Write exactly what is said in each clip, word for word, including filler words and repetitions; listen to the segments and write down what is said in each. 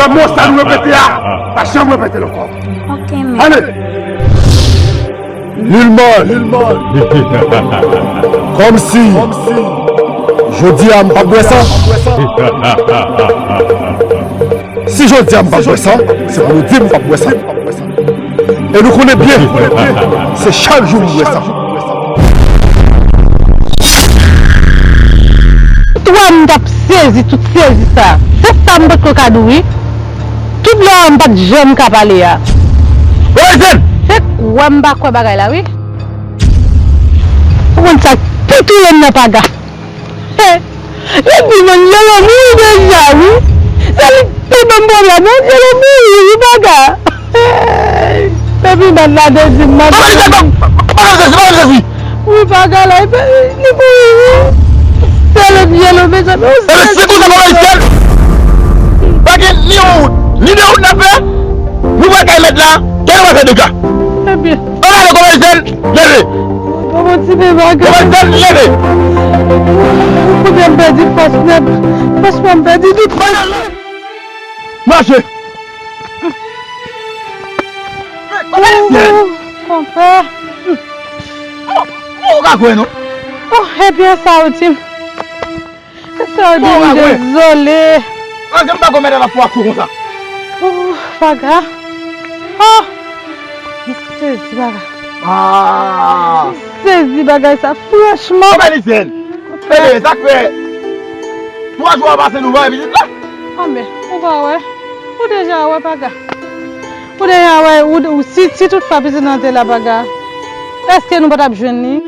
Mo sa nou repete a, pa janm repete l ankò. Ok, men. Ale! Lilman, Lilman. Kòmsi jodi a m p ap bwè san. Si jodi a m p ap bwè san, se pou nou di m p ap bwè san. E nou konnen byen, se chak jou m bwè san. Tout wè m t ap sezi, tout sezi sa. Se sa m potko ka di w, wi. Tout lè w wè m pa t janm ka pale a. Wè, Zen! Fèk wè m pa kwè bagay la, wi. Ou konn sa k pi touye m nan, Paga. Li di mwen Yolo mouri deja, wi. Se li k te ban m pwoblèm, wi. Yolo mouri, wi, Paga. Depi bat la te di m, m ap... Kòman li fè? Kòman li fè? Wi, Paga la, li mouri, wi. Se lòt Yolo, mezanmi. Ebyen, si konsa, kòman li fè? Pa gen ni yon wout, ni de wout n ap fè. Nou pral kay mèt la, kè nou pral fè dega. Ebyen. An gade kòman li fè l leve. Kòman ti bebe a... Kòman li fè l leve. Ou konnen m pèdi fòs nèt. Franchman, m pèdi tout fòs. Mache. Kòman li fè l? Konpè. Ou ka kwè non. Oh, ebyen sa ou di m. Sa w di m dezole. Ann, se m pa konn mèt al ap fè w aksyon konsa. Oh, Paga. Oh! M sezi, Paga. Ah! M sezi bagay sa, franchman. Kòman li fè l? Ebyen, sa k fè twa jou a pase nou pa wè pitit la? Anben, ou pa wè. Ou deja wè, Paga. Ou deja wè, ou, ou, si, si toutfwa pitit lan te la, Paga, èske nou pa t ap jwenn li?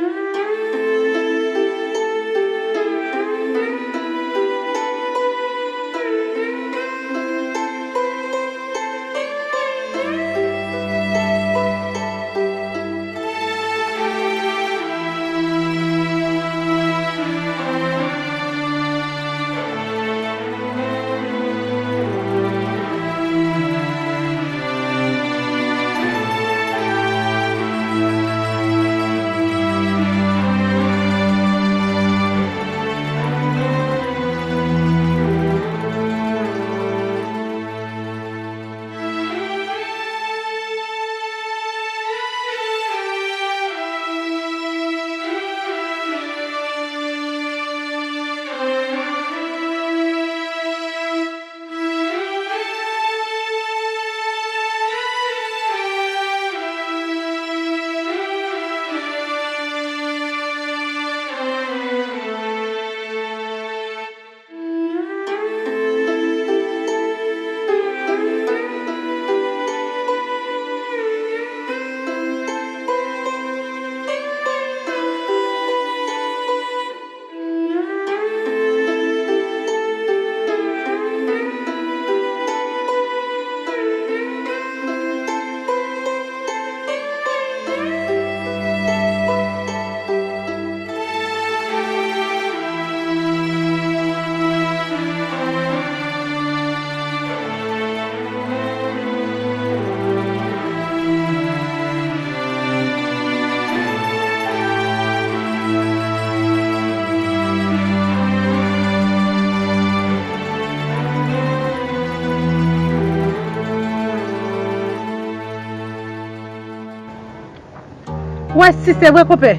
Ou wè si se vre, konpè.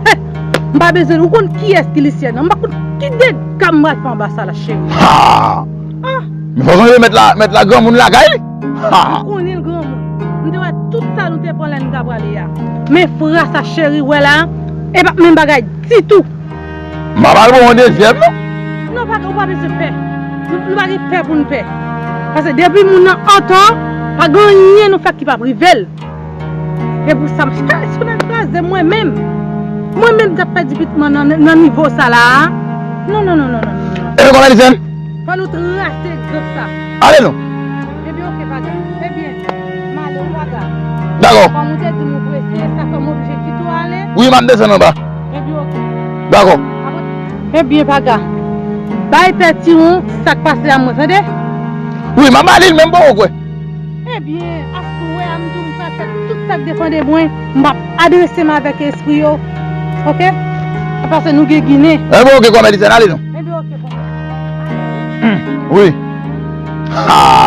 Hè! M pa bezwen, ou konn kiyès ki Lisyèn nan. M pa konn ki dega m pral fè anba sa la, cheri. Ha! Ah! Men fò sonje mèt la, mèt la granmoun lakay li. Ha! Ou konnen l granmoun. M te wè tout sa nou te pran lè n ta prale a. Men fra sa, cheri, wè la, e pa menm bagay ditou. M pa pral pran yon dezyèm, non. Non, pa, ou pa bezwen pè. Nou, nou pa gen pè pou n pè. Paske depi moun nan antò, pa gen anyen nou fè ki p ap rive l. E pou sa, m, si w nan kraze mwen menm. Mwen menm, m t ap pèdi pitit mwen nan, nan nivo sa la a. Non, non, non, non, non, non, non. Ebyen, kòman li fè l? Fò nou trase egzanp sa. Ale non. Ebyen, oke, Paga. Ebyen, m ale, wi, Paga. Dakò. Kòm ou te di m ou prese, sa fè m oblije kite w ale. Wi, m ap desann anba. Ebyen, oke. Dakò. Ebyen, Paga. Bay pè Tiwon sa k pase a mwen, tande? Wi, m ap ba li l, men m poko kwè. Ebyen, aswè a, m di w m pral fè tout sa k depann de mwen. M ap adrese m avèk espri yo. Oke? Paske nou gen ginen. Ebyen, oke, kòmè Lisyèn, ale non. Ebyen, oke, kòmè. Wi. Ha!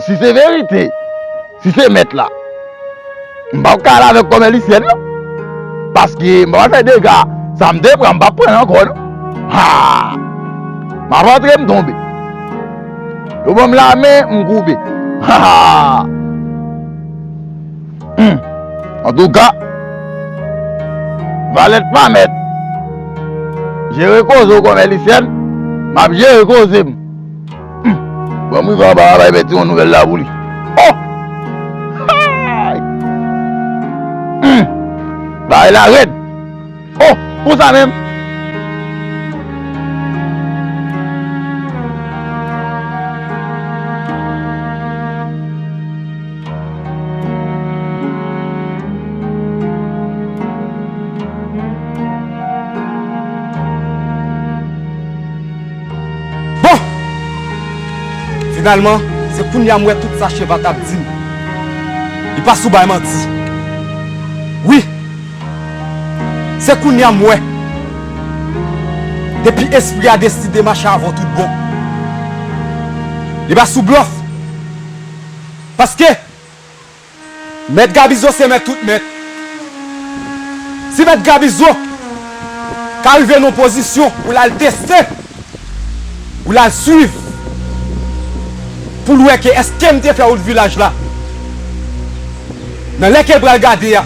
Si se verite, si se mèt la, m p ap ka al avèk kòmè Lisyèn non. Paske m p ap al fè dega, sa m te pran, m p ap pran l ankò non. Ha! M ap antre, m tonbe. Yo ban m lamen, m koupe. Ha ha! Hmm. Antouka, valèt pa mèt. Jere koze w kòmè Lisyèn, m ap jere koze m. Hmm. Bon, m rive anba a, bay Mèt Tiwon nouvèl la pou li. Oh! Hay! Hmm. Bagay la rèd. Oh, pou sa menm. Bon! Finalman, se kounye a m wè tout sa Cheva t ap di m. Li pa sou bay manti. Wi! Se kounye a m wè. Depi espri a deside mache avè w tout bon. Li pa sou blòf. Paske Mèt Gabizo se mèt tout mèt. Si Mèt Gabizo ka rive nan yon pozisyon pou l al teste, pou l al swiv, pou l wè ke èske m te fè wout vilaj la. Nan lè ke l pral gade a,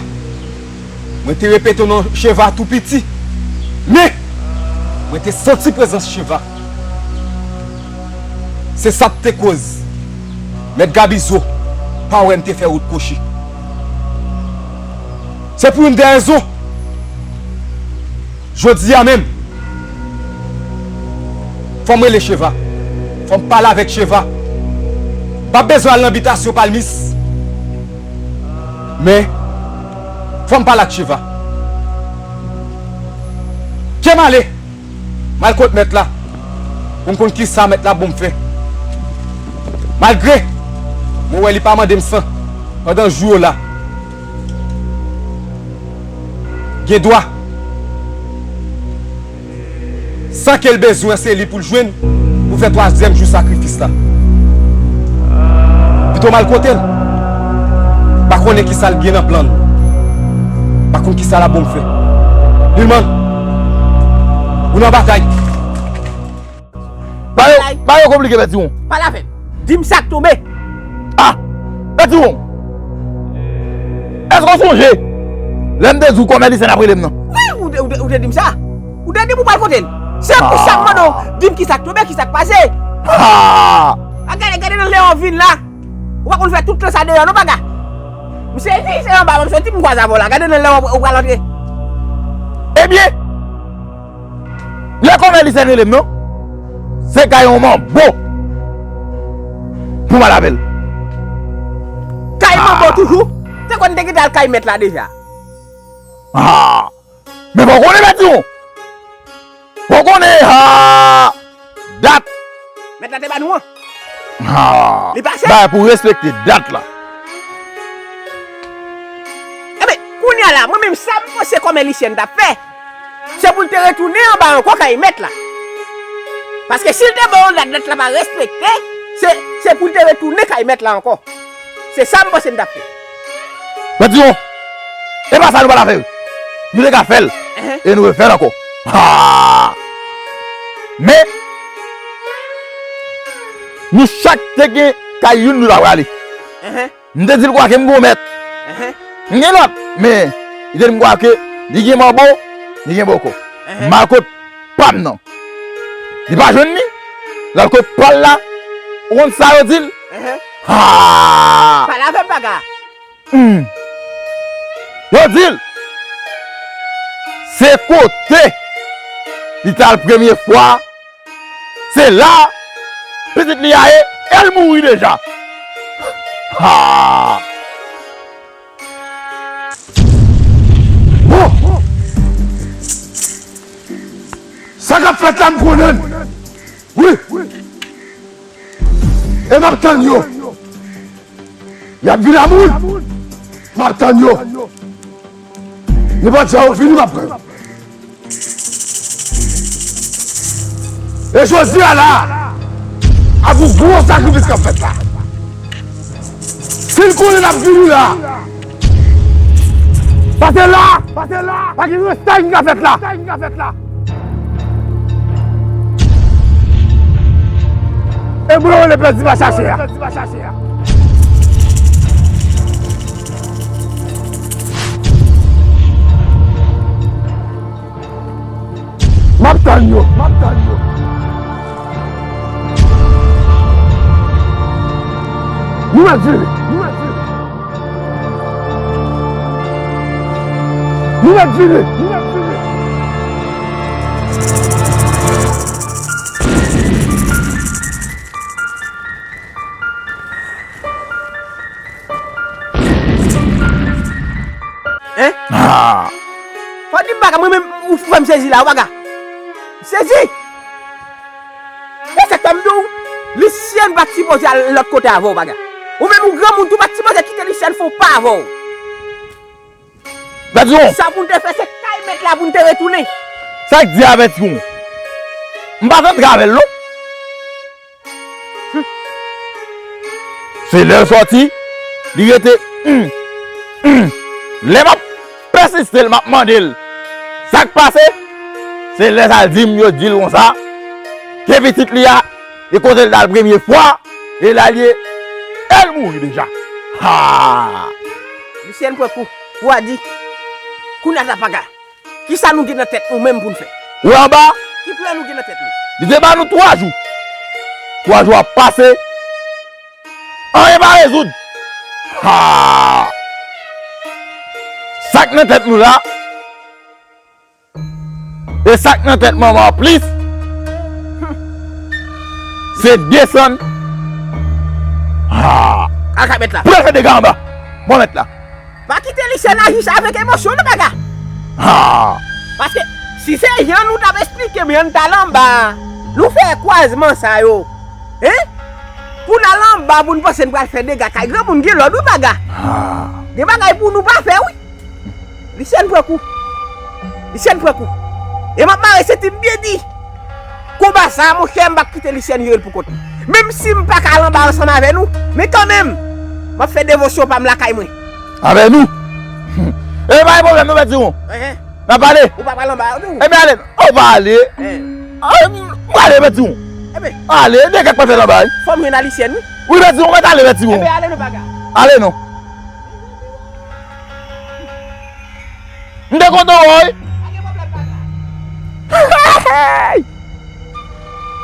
mwen te repete non Cheva tou piti, men mwen te santi prezans Cheva. Se sa k te koz Mèt Gabizo pa wè m te fè wout kwochi. Se pou youn dè rezon, jodi a menm, fò m rele Cheva. Fò m pale avèk Cheva. M pa bezwen al nan bitasyon Palmis. Men, fò m pale ak Cheva. Kè m ale. M al kot mèt la pou m konn kisa mèt la ap ban m fè. Malgre mwen wè li pa mande m san pandan jou yo la, gen dwa san ke l bezwen se li pou l jwenn pou fè twazyèm jou sakrifis la. Pito m al kote l. M pa konnen kisa l gen nan plan l. M pa konn kisa l ap ban m fè. Lilman, ou nan batay. Ba yo, ba yo konplike, Pè Tiwon. Pale avè m. Di m sa k tonbe. Ah! Pè Tiwon! Èske w sonje lè m te di w kòmè Lisyèn ap rele m nan? Wi, ou te, ou te, ou te di m sa. Ou te di m ou pral kote l. Se pou sa m mande w, di m kisa k tonbe, kisa k pase. Ha! A, gade, gade nan lè w vin la. Ou pa konn fè tout tan sa deyò non, paga. M sezi, se anba m soti, m kwaze avè w la. Gade nan lè w, ou pral antre. Ebyen, lè kòmè Lisyèn rele m non, se kay yon manbo pou m al avè l. Kay manbo toujou? Te konn te gentan al kay mèt la deja. Ah! Men fò w konnen, Pè Tiwon. Fò w konnen, ha, dat. Mèt la te ba nou an. Ha. Li pase? Bagay pou respekte dat la. Ebyen, kounye a la, mwen menm sa m panse kòmè Lisyèn t ap fè, se pou l te retounen anba ankò kay mèt la. Paske si l te ba w dat, dat la pa respekte, se, se pou l te retounen kay mèt la ankò. Se sa m panse n t ap fè. Mwen di w, e pa sa nou pa t ap fè. Nou te ka fè l. Enhen. E nou refè l ankò. Ha! Men, nou chak te gen kay youn nou ta prale. Enhen. M te di l kwa ke m gon mèt. Enhen. M gen lòt, men li te di m kwa ke li gen manbo, li gen bòkò. Enhen. M al kot pa m nan. Li pa jwenn li. L al kot pa l la. Ou konn sa yo di l? Enhen. Ha! Pale avè m, paga. Hmm. Yo di l, se kote li t al premye fwa, se la pitit li a ye, e l mouri deja. Ha! Bon! Sa k ap fèt la, m konnen l. Wi. E m ap tann yo. Y ap vin a moun. M ap tann yo. Nenpòt jan yo vini, m ap pran yo. E jodi a la, ap yon gwo sakrifis k ap fèt la. Li konnen n ap vini la. Pase la, pase la. Pa gen restay ki ka fèt la. E mwen rele pèdi pa chache a. M ap tann yo, m ap tann yo. Nou mèt vini, nou mèt vini. Nou mèt vini, nou mèt vini. Hein? Ah! Fò di m baga, mwen menm, ou fè m sezi la, ou baga. Sezi! E sa k fè m di w, Lisyèn pa t sipoze al lòt kote avè w, baga. Ou menm, ou granmoun tou, pa t sipoze kite Lisyèn fè yon pa avè w. Vètyon! Sa pou n te fè, se kay mèt la pou n te retounen. Sa k di a, Vètyon? M pa t antre avè l, non. Se lè l sòti, li rete, hmm, hmm. Lè m ap pèsiste l, m ap mande l sa k pase, se lè sa l di m, yo di l konsa, ke pitit li a, e kote l t al premye fwa, e la l ye, e l mouri deja. Ha! Lisyèn pran kou, pou a di, kounye a sa paga. Kisa nou gen nan tèt nou menm pou n fè? Ou anba? Ki plan nou gen nan tèt nou? Li te ba nou twa jou. Twa jou ap pase. Anyen pa rezoud. Ha! Sa k nan tèt nou la, e sa k nan tèt manman an plis, se desann. Ha! Al kay mèt la. Pou l fè dega anba. Bon mèt la. Pa kite Lisyèn aji sa avèk emosyon non, baga. Ha! Paske si se jan nou t ap esplike m, jan n t al anba a, nou fè kwazman sa yo. Hein? Pou n al anba, pou n panse n pral fè dega kay granmoun, gen lòd wi, baga. Ha! Gen bagay pou nou pa fè wi. Lisyèn pran kou. Lisyèn pran kou. E m ap mare senti m byen di. Konba sa a, monchè, m p ap kite Lisyèn jere l poukont li. Menm si m pa ka al anba ansanm avè nou, men kanmenm, m ap fè devosyon pa m lakay mwen. Avè nou? E pa gen pwoblèm non, Vètyon. Enhen. N ap pale. Ou pa pral anba a tou? Ebyen, ale. Ou pa ale. Enhen. A, m prale, Vètyon. Ebyen. Ale, de kèk pa fè anba, wi. Fò m jwenn a Lisyèn, wi. Wi, Vètyon, ou mèt ale, Vètyon. Ebyen, ale non, baga. Ale non. M te kontan wè w wi.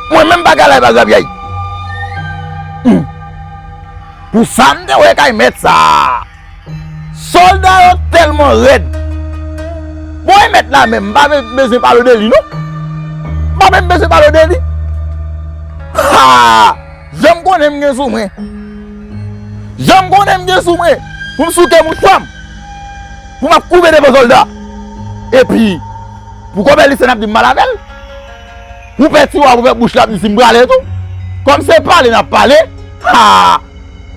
Mwen menm pa ka lay pa grapyay. Hmm. Pou sa m te wè kay mèt sa. Sòlda yo tèlman rèd. Bon, e mèt la menm, m pa be- bezwen pale de li non. M pa menm bezwen pale de li. Ha! Jan m konnen m gen sou mwen. Jan m konnen m gen sou mwen. Pou m souke mouchwa m. Pou m ap koube devan sòlda. Epi, pou konpè Lisyèn ap di m mal avè l. Pou pè Tiwa, pou pè bouch la ap di si m prale tou. Kòm se pale n ap pale. Ha!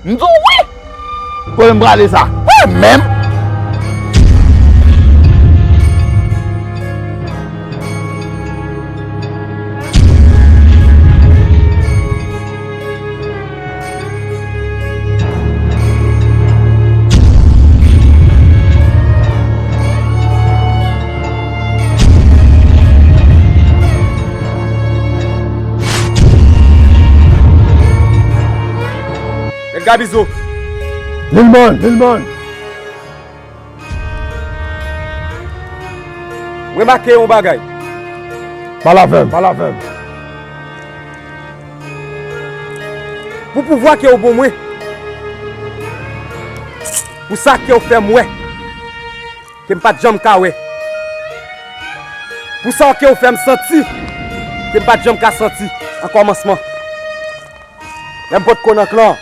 M di w wi. Kote m prale sa? Mwen menm. Gad Gabizo. Lilmòn, Lilmòn. M remake yon bagay. Pale avè m, pale avè m. Pou pouvwa ke w ban mwen, pou sa ke w fè m wè, ke m pa t janm ka wè, pou sa ke w fè m santi, ke m pa t janm ka santi an kòmansman. Lè m potko nan klan,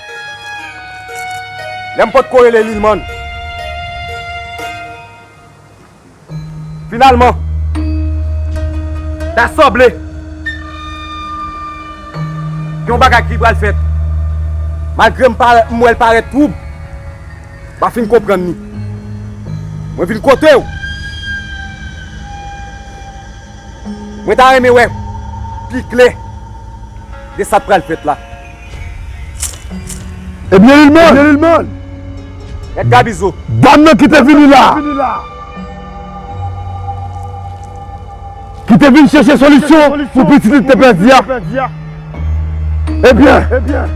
lè m potko rele Lilmòn. Finalman, ta sanble gen yon bagay ki pral fèt. Malgre m pa, m wè l parèt twoub, m pa fin konprann li. Mwen vin kote w. Mwen ta renmen wè pi klè de sa k pral fèt la. Ebyen, Lilmòn! Ebyen, Lilmòn! Mèt Gabizo. Dam nan ki te vini la, ki te vin chèche solisyon pou pitit li te pèdi a, ebyen,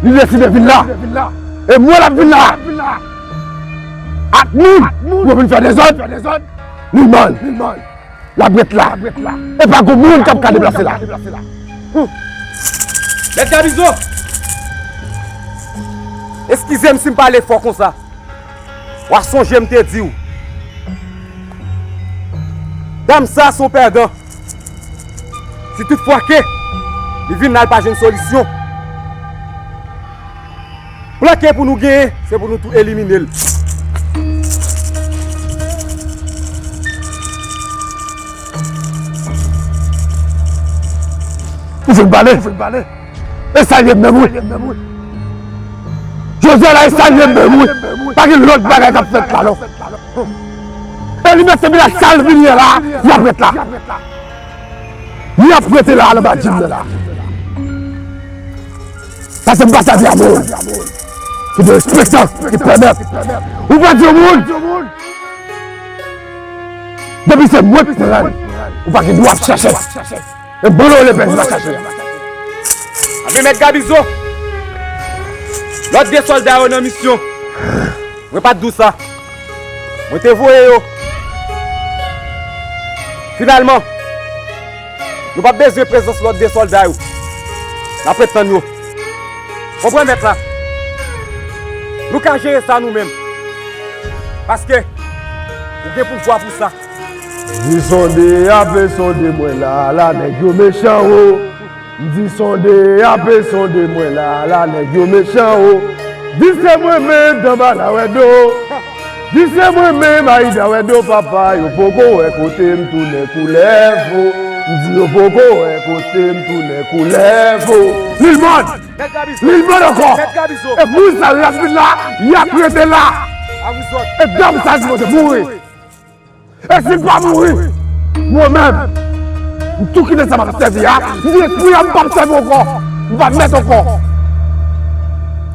li deside vin la. E mwen l ap vin la ak moun pou yo vin fè dezòd. Li mal. L ap ret la. E pa gon moun k ap ka deplase la. Mèt Gabizo! Eskize m si m pale fò konsa. W a sonje m te di w, dam sa se yon pèdan. Si tout fwa ke li vin la, li pa jwenn solisyon, plan ke pou nou genyen, se pou nou tou elimine l. Ou fin pale? E sa l ye menm wi. Jodi a la, e sa l ye menm wi. Pa gen lòt bagay k ap fèt la non. E li mèt se vin la, sa l vin ye la, y ap ret la. Y ap rete la, anba djim nan la. Paske m pa sèvi a moun ki derespektan, ki pèmèt ou pa di yon moun. Depi se mwen k pran l, ou pa gen dwa ap chache. E bolo le pèdi va chache. Anben Mèt Gabizo, lòt de sòlda yo nan misyon. Mwen pa t di w sa. Mwen te voye yo. Finalman, nou p ap bezwen prezans lòt de sòlda yo. N ap ret tann yo. Konprann mèt la. Nou ka jere sa nou menm. Paske ou gen pouvwa pou sa. Di sonde ape sonde mwen la, la nèg yo mechan o. M di sonde ape sonde mwen la, la nèg yo mechan o. Di se mwen menm dan bala wè do. Di se mwen menm Ayida wè do papa, yo poko wè kote m tounen koulè vo. M di yo poko wè kote m tounen koulè vo. Lil Mòn! Lil Mòn ankò! E moun sa yo y ap vin la, y ap rete la. E dam sa sipoze mouri. E si l pa mouri, mwen menm, m tou kite sa m ap sèvi a, m di espri a m p ap sèvi ankò, m p ap mèt ankò.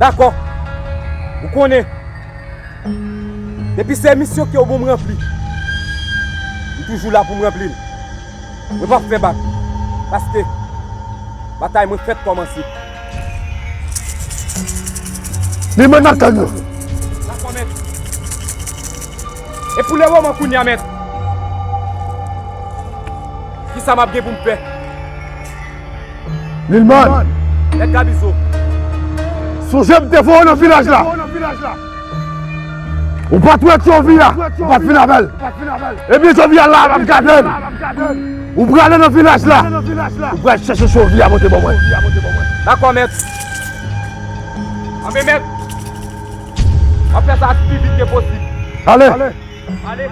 Dakò. Ou konnen, depi se misyon ke w ban m ranpli, m toujou la pou m ranpli l. Mwen p ap fè bak, paske batay mwen fèk kòmanse. Li menm nan gang yo. Dakò, mèt. E pou lemoman kounye a, mèt, kisa m ap gen pou m fè? Lil Mòn. Mèt Gabizo. Sonje m te voye w nan vilaj la. Ou pa t wè Tchovi a, ou pa t vin avè l. Ebyen Tchovi a la, l ap gade l. Ou prale nan vilaj la. Ou pral chèche Tchovi a pote ban mwen. Dakò, mèt. Anben, mèt, m ap fè sa pi vit ke posib. Ale. Ale.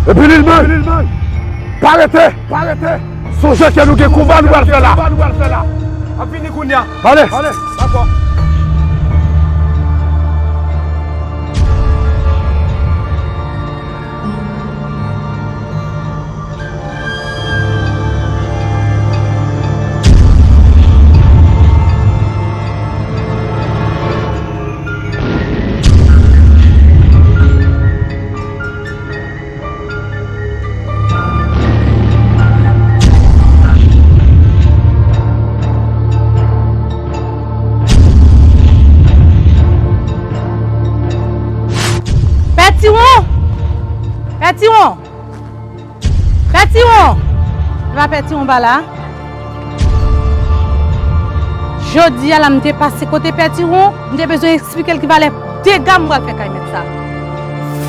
Epi Lil Mòn, pa rete, pa rete. Sonje ke nou gen konba nou pral fè la. Ap vini kounye a. Ale. Dakò. Pè Tiwon! Pè Tiwon! Pè Tiwon! Epa Pè Tiwon pa la. Jodi a la, m te pase kote Pè Tiwon, m te bezwen eksplike l ki valè dega m pral fè kay mèt sa.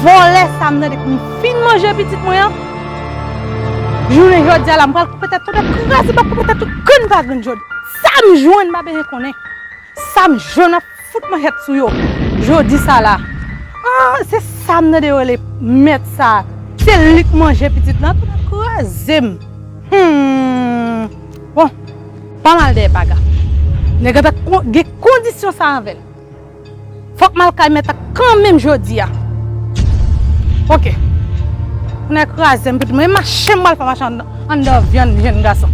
Vòlè sa m tande m fin manje pitit mwen an. Jounen jodi a la, m pral koupe tèt tonton kraze, m pral koupe tèt tout grenn pa grenn jodi. Sa m jwenn, m pa bezwen konnen. Sa m jwenn ap fout manchèt sou yo. Jodi sa la. Ah, se sa m tande yo rele mèt sa. Se li k manje pitit lan, tonton kraze m. Hmm. Bon, pa m al dèyè paga. Nèg la ta kon- gen kondisyon sa avè l. Fòk m al kay mèt la kanmenm jodi a. Oke. Pou nèg kraze m, pitit mwen, e mache m pral fè mache anndan, anndan vyann jenn gason.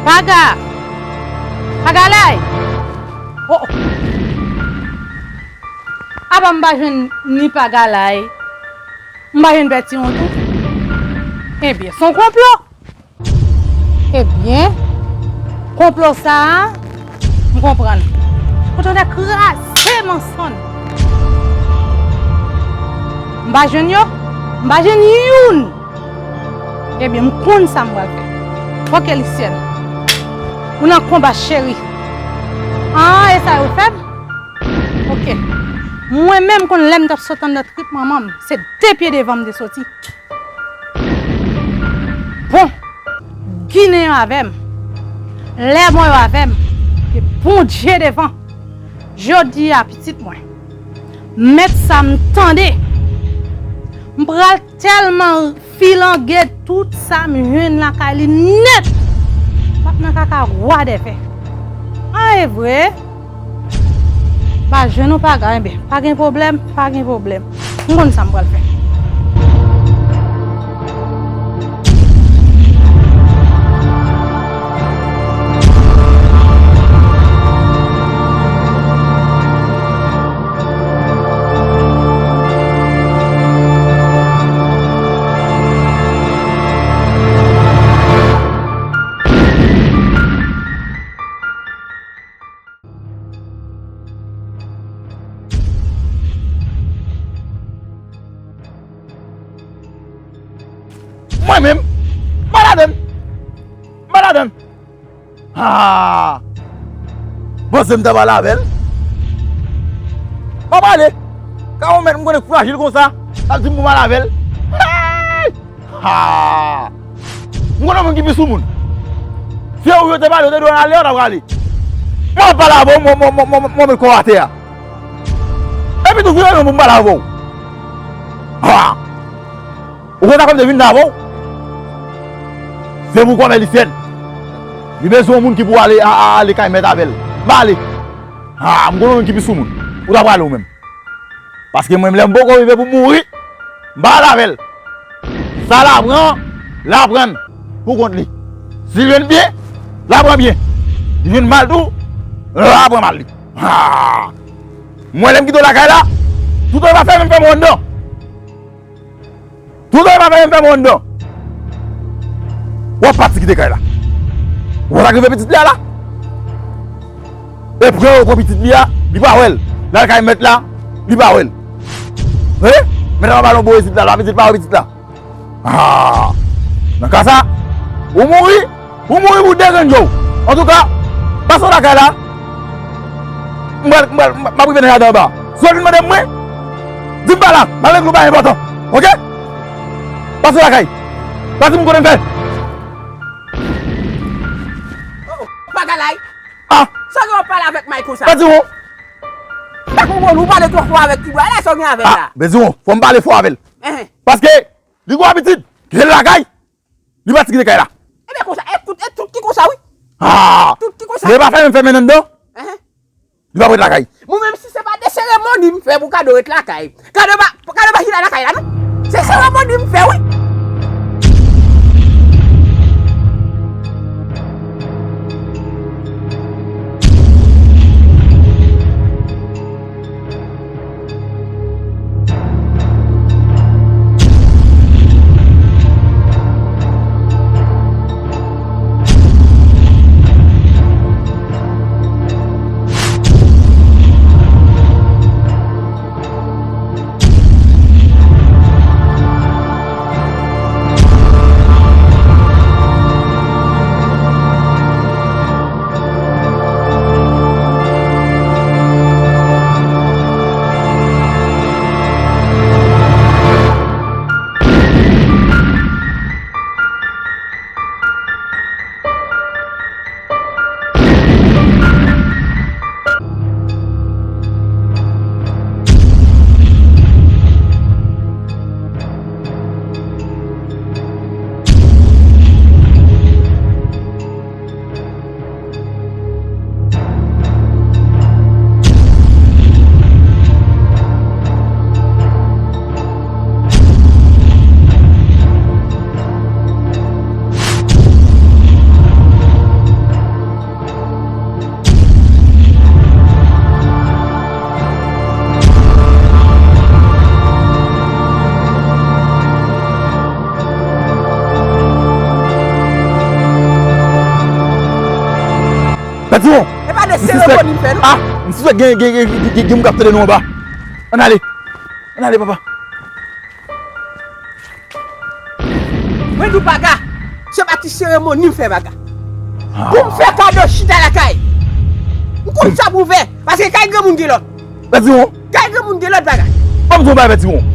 Paga! Pagalay! Oh, oh. Apa m pa jwenn ni Pagalay, m pa jwenn Pètiwon tou? Ebyen, se yon konplo. Ebyen, konplo sa a, m konprann. Kote w te kraze mansonn. M pa jwenn yo, m pa jwenn youn. Ebyen, m konn sa m pral fè. Oke, Lisyèn. Ou nan konba, cheri. Ah, e sa yo fè m? Oke. Mwen menm konn lè m t ap sot anndan trip manman m, se de pye devan m te soti. Bon, Ginen yo avè m. Lèmò yo avè m. E Bondye devan. Jodi a, pitit mwen, mèt sa m tande. M pral tèlman filange tout sa m jwenn lakay li nèt. M ap nan kaka wa dèfè. An, e vre? Pa jwenn ou Paga, enben, pa gen pwoblèm, pa gen pwoblèm. M konn sa m pral fè. Mwen menm, m pa ladann. M pa ladann. Ah! Panse m ta pale avè l? Pa pale. Ka yon mèt m konnen k frajil konsa, l ap di m pou m pale avè l. Hey! Ha! M konnen yon moun ki pi sou moun. Si yo te pale, yo te dwe ale, yo ta prale. Mwen ap pale avè w, mwen, mwen, mwen, mwen, mwen met kò w atè a. Epi tou, vire men pou m pale avè w. Ha! Ou konn sa kòm te vin nan avè w? Se pou kòmè Lisyèn. Li bezwen yon moun ki pou ale, a, a, ale kay mèt avè l. M pa ale. Ha! M konnen yon moun ki pi sou moun. Ou ta prale ou menm. Paske mwen, lè m poko rive pou m mouri, m pa al avè l. Sa l aprann, l aprann pou kont li. Si l jwenn byen, l aprann byen. Li jwenn mal tou, l aprann mal li. Ha! Mwen, lè m kite w lakay la, tout an pa fè menm fè mwen anndan. Tout an pa fè menm fè mwen anndan. W ap pati kite kay la. Ou wè sa k rive pitit li a la? E pran yo pran pitit li a, li pa wè l. L al kay mèt la, li pa wè l. He? Mèt la pa ba l yon bon rezilta la, pitit pa wè pitit la. Ah! Nan ka sa, ou mouri, ou mouri pou de grenn je w. Antouka, pase w lakay la. M pral, m pral, m ap rive nan jaden anba. Si w vin mande m mwen, di m pa la, m al regle yon bagay enpòtan. Oke? Pase w lakay. Pati m konnen m fè. Oh, oh, Pagalay. Ah! Sa gen w ap pale avèk May konsa? Pèdi w. Sa konprann ou pale twò fò avèk tibwa la, sa w gen avè l la? Ah, pèdi w, fò m pale fò avè l. Enhen. Paske li gen pitit, kite l lakay. Li pati kite kay la. Ebyen konsa, e tout, e tout ki konsa wi. Ah! Tout ki konsa. Li pa fè menm fè menm anndan. Enhen. Li pa ret lakay. Mwen menm si se pa de seremoni m fè pou Kado ret lakay. Kado pa, Kado pa chita lakay la non. Se seremoni m fè wi. Pèdi won. E pa de seremoni m fè non. Ah, m sispèk gen, gen, gen, gen, gen, gen moun k ap tande nou anba. Ann ale. Ann ale, papa. Mwen di w, Baga, se pa ti seremoni m fè, Baga. Pou m fè kado chita lakay. M konn sa pou m fè, paske kay granmoun gen lòt. Pèdi won. Kay granmoun gen lòt bagay. Ban m di w yon bagay, Pèdi won.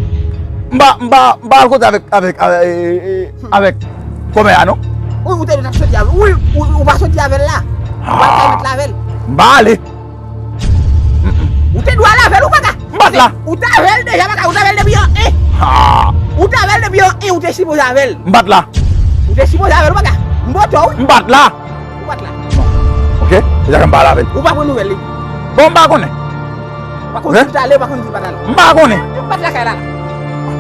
M pa, m pa, m pa al kote avèk, avèk, avèk, eh, eh, avèk kòmè a, non. Wi, ou te dwe t ap soti avè l. Wi, ou, ou pa soti avè l la. Ou pa t ka met l avè l. M pa ale. Ou te dwe al avè l, ou pa ka. M pa t la. Ou t avè l deja, pa ka. Ou t avè l depi an en. Ou t avè l depi an en, ou te sipoze avè l. M pa t la. Ou te sipoze avè l, ou pa ka. M bote w, wi. M pa t la. Ou pa t la. Ok? Se sa k fè m pa al avè l. Ou pa pran nouvèl li. Bon, m pa konnen. Ou pa konn si l t ale, ou pa konn si l pa t ale. M pa konnen. Ou pa t lakay la la.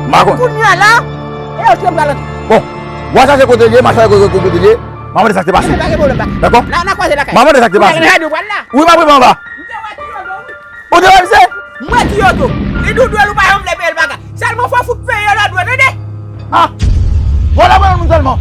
M pa konnen. Kounye a la, e yo te m pral antre. Bon, w a chache kote l ye, m a chache kote, kote, kote l ye. M a mande sa k te pase. Pa gen pwoblèm, pa. Dakò? N a, n a kwaze lakay. M a mande sa k te pase. Ou pral la. Wi, m ap rive anba. M te wè ti Yodo, wi. Ou te wè misye? M wè ti Yodo. Li di w dwe l, ou pa janm vle peye l bagay. Sèlman fò w fout peye l dwe, tande? Ah! Vòlè mwen moun sèlman.